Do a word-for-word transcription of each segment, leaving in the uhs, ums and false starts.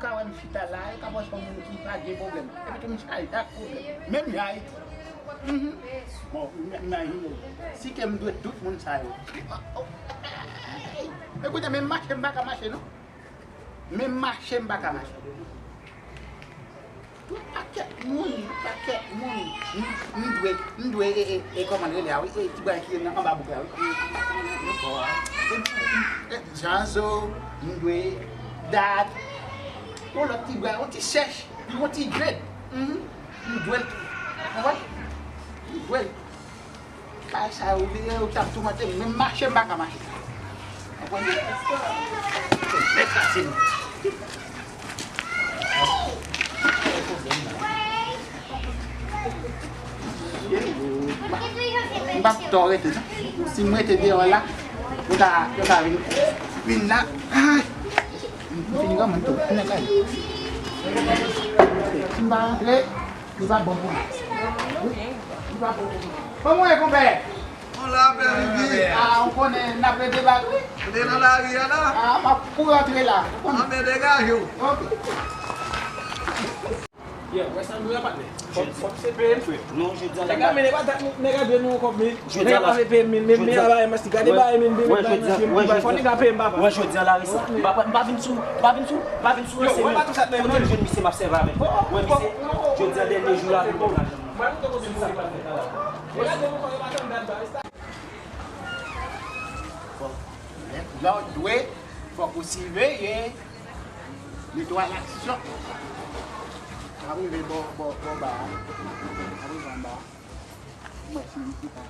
Ka wè m chita la, yo ka panse yon moun ki pa gen pwoblèm. Epi tou m chaje ak pwoblèm. Menm jan Ayiti. Mhm. Bon, m- imajine w. Si ke m dwe tout moun sa yo. Ekoute, menm mache m pa ka mache, non. Menm mache m pa ka mache. Yon pakèt moun, yon pakèt moun. M, m dwe, m dwe, e, e, e, kòman l rele a, wi? E, ti bagay ki nan anba bouk la, wi. E, e, e, Janzo, m dwe, Dat. Yon lòt ti bagay, yon ti chèch, yon ti grèd. Mhm. M dwe l tou. Konprann? M dwe l. Bagay sa yo, yo t ap toumante m. Menm mache m pa ka mache. Konprann? Nèg sa se nou. M p ap tò rete non. Si m rete deyò la, yo ta, yo ta vin, vin la. Ay! M fin granmoun tou. M nan kay. Si m pa rantre, li pa bon pou mwen. Li pa bon pou mwen. Kòman w ye, konpè? On la, pè Vivi. A, ou konnen n ap rete bak, wi. Ou te nan lari a la? A, m ap kouri antre la. Ou konnen. Anben, degaje w. Ok. Yeah, wè sa nou la, patnè. Fòk, fòk se peye m, frè. Non, jodi a la. Nèg la, men nèg la, nèg la dwe nou kòb, men. Jodi a la. Nèg la pa vle peye m, men, men, men, la, men, ti gade bagay, men, men, bagay, men, fò nèg la peye m, papa. Wè, jodi a la, respè. M pa, m pa vin sou, m pa vin sou, m pa vin sou ranse, men. Kote m jwenn misye, m ap sèvi avè l. Wè, misye, jodi a, dènye jou la, pou m lajan. Bon, lè w dwe, fòk ou siveye. Netwayaj aksyon. Ap rive bò, bò, bò ba a. Ap rive anba a. Mwen si li chita.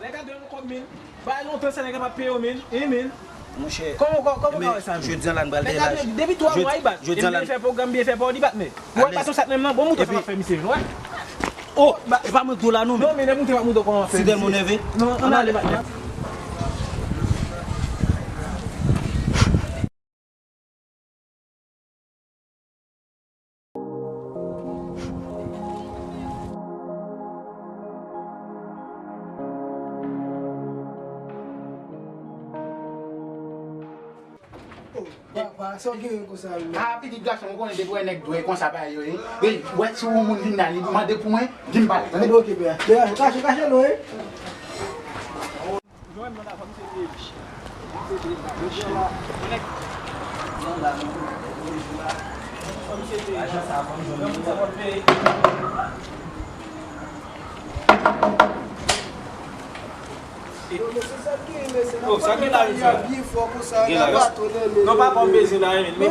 Nèg la dwe nou kòb, men. Bay lontan sa nèg la pa peye w, men. Wi, men. Monchè. Kòman, kòman, kòman w ka wè sa, men? Jodi a la, n pral dèyè laj. Depi twa mwa, li bat. Jodi a la. Byen fè pwo, byen fè pa w, li bat, men. Ou wè baton sa t menm nan? Bon, moute sa m ap fè misye, wi. Oh, e pa mwen k di w la, non, men. Non, men, nèg moute pa mwen kòman w ap fè misye. Fidèl, mon nève. Non, ann ale, bat, men. Papa, sa w genyen konsa, wi? A, pitit gason, ou konnen depi w wè nèg dwe konsa bagay yo ye. Ey, w wè si yon moun vin la, li mande pou mwen, di m pa la, tande? Ok, pè. Degaje, kache, kache non, wi. Jwenn mwen la, fò misye peye m. Fò misye peye m. Fò misye peye m. Oh, sa gen la, wi, frè. Gen la, wi. Non, papa m bezwen la, wi, men.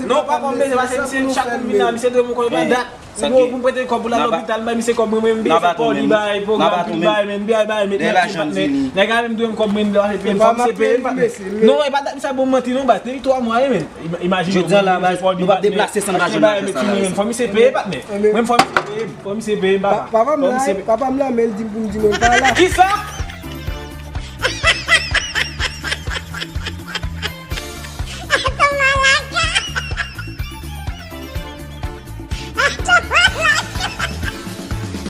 Non, papa m bezwen, paske misye, chak moun vin la, misye dwe mwen konnen pa dat. Sa ki pou m prete kòb pou l al lopital, bay misye kòb mwen, mwen, m byen fè pa w, li bay, pwogram, pil bay, men, bay, bay, men, nèg la menm dwe m kòb mwen, m dwe peye m, fò misye peye m, patnè. Non, e pa dat misye ap ban m manti, non, baz, depi twa mwa, wi, men. Ima-, imajine w, jodi a la, baz, nou p ap deplase san lajan nan ajans la, baz. Fò misye peye, patnè. Mwen, fò misye peye m, fò misye peye m, papa. Papa m la, papa m la, men l di m pou m di mwen pa la. Kisa?